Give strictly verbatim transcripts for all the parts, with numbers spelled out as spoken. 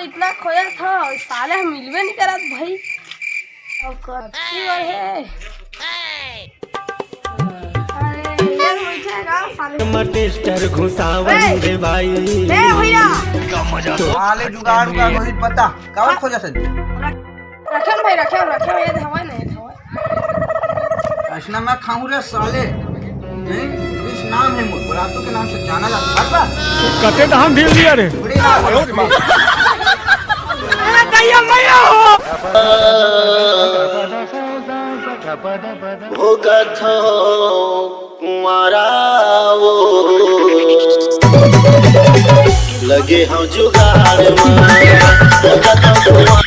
इतना खोजत हव, साले ह मिलबे नहीं करत भाई। अब कत्ती बर हे? अरे, ये बैठे हे का साले? हमर टेस्टर घुसावन ए! दे भाई। ए भैया! साले जुगाड़ का रोहित बता, काबर खोजत हस? रखेन भाई, रखेन, रखेन, ये हवा नहीं, हवा। अइसना मैं खाहूं रे साले। नहीं, इस नाम है मोर, बुलातो के नाम से जाना जाता है। हट बा। कते धान ढील दिया रे। बड़ी नाम है। अरे दैया मैया हो। भोगत हो कुंवारा वो, लगे हम जुगाड़ में। भोगत हो कुंवारा।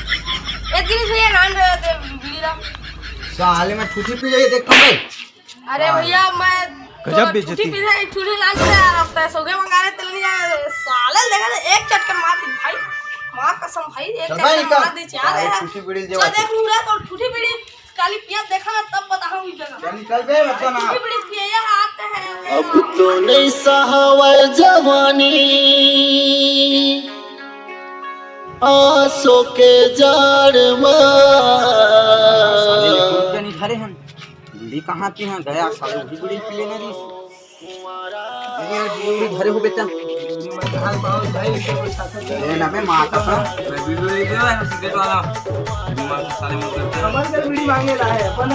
ए, दिनेश भैया, नाम दे, दे, बीड़ी ला। साले मैं ठूठी पी जाइए, देखता हूँ भाई। अरे भैया, मैं गजब तो बेइज्जती। ठूठी पी रहा, एक ठूठी लान दे यार, अब पैसों के मंगा रहे, तेल नहीं आ रहे। साले देखा तो एक चटकन मार दी भाई, माँ कसम भाई, एक चल चटकन भाई, मार दी यार। साले ठूठी बीड़ी ले तो देख लूं रे, तो ठूठी बीड़ी काली पिया देखा ना, तब बताऊंगी जगह। चल निकल बे, बच्चा ना। ठूठी बीड़ी पिया, ये आते हैं। अब तो नहीं सहावल जवानी, आंसू के जाड़ में। साले एक रुपया नहीं धरे हन। बीड़ी कहाँ की हैं? गया साले, वही बीड़ी पी लेना जी। ये यार, बीड़ी उड़ी धरे हो बेटा। ये ना बे, माँ कसम। बीड़ी उड़ी दे, सिगरेट वाला। हमारे घर बीड़ी मांगे ला है, अपन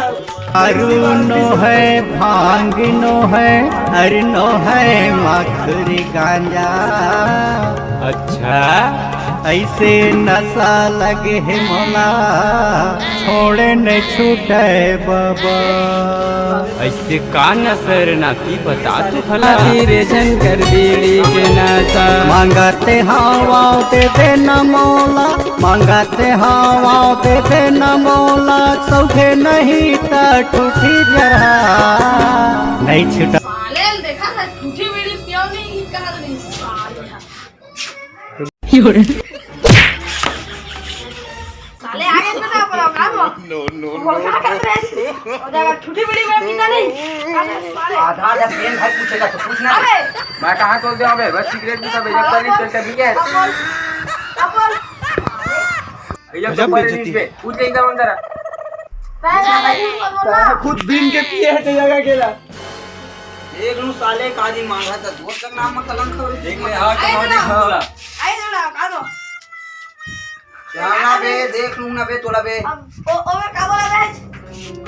अरु नो है, भांग नो है, अरु नो है, मखुरी गांजा। अच्छा। ऐसे नशा लगे हे मोला, छोड़े न छूटे बाबा। ऐसे का नशा रे नाती, बता तो भला। धीरे झन कर बीड़ी के नशा। मांगते हवा दे दे न मोला, मांगते हवा दे दे न मोला, सौखे नहीं त ठूठी जरा नहीं छुटा। साले देखा था, ठूठी बीड़ी पियो नहीं, कहा नहीं साले। साले आगे तो ना बोलो, का बोलो? No, no, वो का कर रहे हैं? वो जगह ठूठी बीड़ी में पीता नहीं। अबे साले। आधा आधा पेन भाई पूछेगा तो पूछना। अबे। मैं कहाँ तोल दे अबे? बस सिगरेट भी सब इधर पर नहीं चलता भी है। अब बोल। अब बोल। ये गजब तो पर बेइज्जती। इसमें पूछ ले इधर अंदर। पहले बोल ना। खुद बीन के पिए है तो जगह अकेला। देख लूं साले का दिन मांगा था, दोस्त का नाम में कलंक हो। देख ले, हाँ, आई कमाल ना। दिखा रहा। आई ना, का दो? क्या ना बे, देख लूं ना बे, तोला बे। अब ओ, ओ, बे, का बोला बे?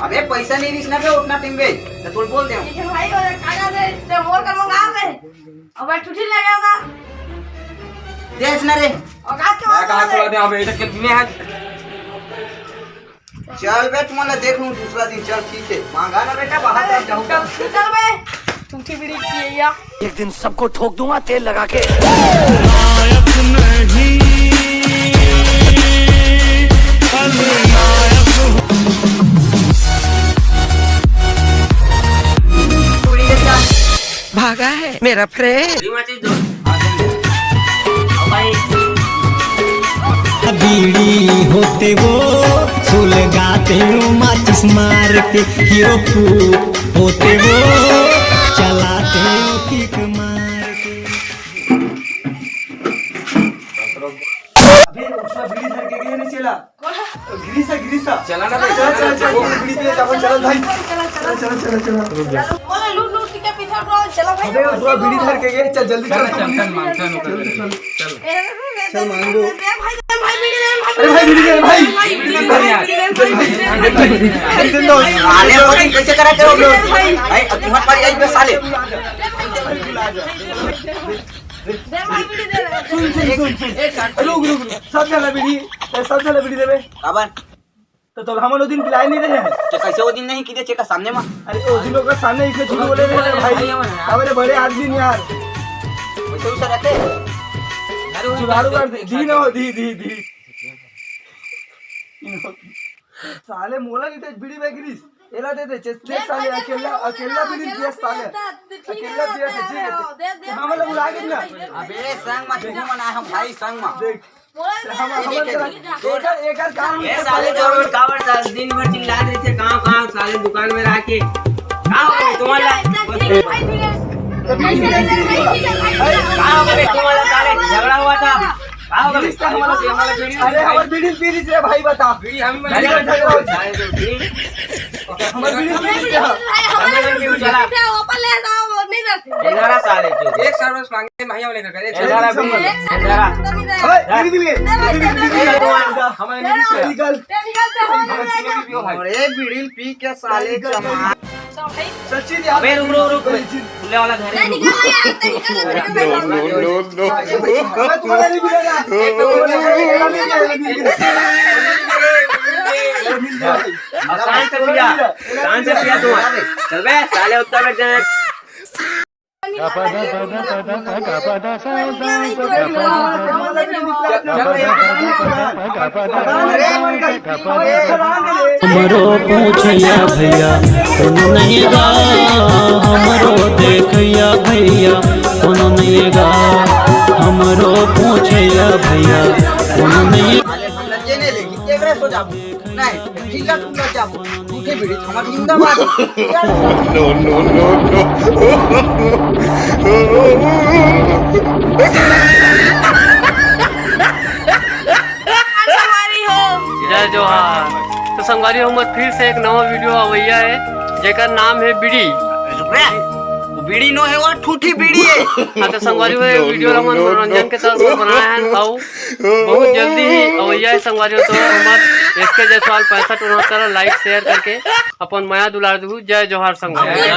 अबे, पैसा नहीं रिस ना बे, उतना टाइम बे। तो तोल बोल दे। ठीक है भाई, और का ना दे, ते मोर का मंगा ले। अब मैं ठुठी ले गया था। देख ना रे। और का के मैं कहा मांगा ले? चला दे, अबे, इधर के दुनिया है। चल बे, तुम्हारा देख लूं दूसरा दिन। चल, ठीक है, मांगा ना बेटा, बाहर तक जाऊंगा। चल बे, ठूठी बीड़ी पिए या। एक दिन सबको ठोक दूंगा तेल लगा के। लायक नहीं, खलनायक हूँ। भागा है मेरा फ्रेंड। बीड़ी होते वो सुलगाते हो माचिस मार के, हीरो फूक होते वो चलाते हो किक मार के। अबे उसका बीड़ी धर के गए नहीं चला। गिरीशा, गिरीशा। चला ना बे, चल, चल, चल, चल, बीड़ी पी ले, चल, चल, भाई। चल, चल, चल, चल। बोले, लूट, लूट के पीछे उठा, चला भाई। अबे, वो पूरा बीड़ी धर के गए, चल, जल्दी चल, चल। चल, चल, मांग, चल, चल, चल। चल, मांगो। दे भाई, दे भाई, बीड़ी दे भाई। अरे भाई, बीड़ी दे भाई। बीड़ी दे भाई। बीड़ी दे भाई। अरे, वो कैसे करा के हो? भाई, तुम्हारे पास आई बे साले। दे भाई, बीड़ी दे। सुन, सुन, सुन, सुन। रुक, रुक, रुक। सब जना बीड़ी, सब जना बीड़ी देबे। काबर? तो तोला हमन ओ दिन पिलाए नहीं रहे हैं। तो कैसे ओ दिन नहीं किए चेका सामने में? अरे ओ दिन ओकर सामने इसे झूठ बोले रहे हैं भाई। अबे बड़े आदमी नहीं यार। वैसे भी रहते। जुगाड़ू कर दे, दी ना हो, दी, दी, दी। साले मोला नहीं तो बीड़ी बैग गिरीश। एला दे दे, चेस देख साले, अकेला, अकेला बीड़ी पिया साले। अकेला पिया, ठीक है। हमला बुला के ना। अबे संग में तू मना हम भाई संग में। देख। हम, हम एकर, एकर काम ए साले, काबर, काबर साले दिन भर चिल्लात रहिथे, कहाँ, कहाँ साले दुकान में रह के, कहाँ हो गए तुम्हारा? कहाँ हो गए तुम्हारा साले? झगड़ा हुआ था। का हो गया? बीड़ी से हमारा, हमारा बीड़ी, अरे, हमारा बीड़ी पी रही है भाई, बता। बीड़ी हम ही अरे, बंद कर दो। हमारा बीड़ी पी रही है। हमें बीड़ी पी रहा है, वो पर ले जाओ, वो नहीं रहते। ग्यारह साल है जो। एक साल बस मांगे, भाई, हम लेकर गए। एक साल ग्यारह बस। बीड़ी, एक साल ग्यारह। तो नहीं दे। ओए, बीड़ी, बीड़ी, नहीं, बीड़ी, बीड़ी, नहीं, बीड़ी, नहीं, बीड़ी, नहीं, हमारे नहीं, बीड़ी से। निकल। ते निकल, ते हम हमारे बीड़ी पीओ भाई। और एक बीड़ी पी के साले निकल, चमार। सचिन यार। अबे रुक, रुक, रुक, रुक। खुले वाला घर है। नहीं, निकल यार, ते निकल, निकल, निकल। No, no, no, no। मैं तुम्हारा नहीं मिलेगा। शांत से पिया, शांत से पिया तू। चल बे, साले उत्तर में जाए। हमरो पूछैया भैया कोनो नहीं गा, हमरो देखैया भैया कोनो नहीं गा, हमरो पूछैया भैया कोनो नहीं। अरे हम लज्जे नहीं लेगी, केकरे सो जाबो? नहीं, ठीक है, तुम लज्जा हो। झूठे बीड़ी हमार जिंदाबाद। No, no, no, no। संगवारी हो। जय जोहार। तो संगवारी हो, हमर फिर से एक नवा वीडियो अवैया है, जेकर नाम है बीड़ी। चुप रे, वो बीड़ी नो है, वो ठूठी बीड़ी है। हाँ, तो संगवारी हो, ये वीडियो ला हमन मनोरंजन के तौर पर बनाए हैं, अउ बहुत जल्दी ही अवैया है संगवारी हो, तो हमर एस के जायसवाल पैंसठ उनहत्तर लाइक शेयर करके अपन मया दुलार दू। जय जोहार संगवारी।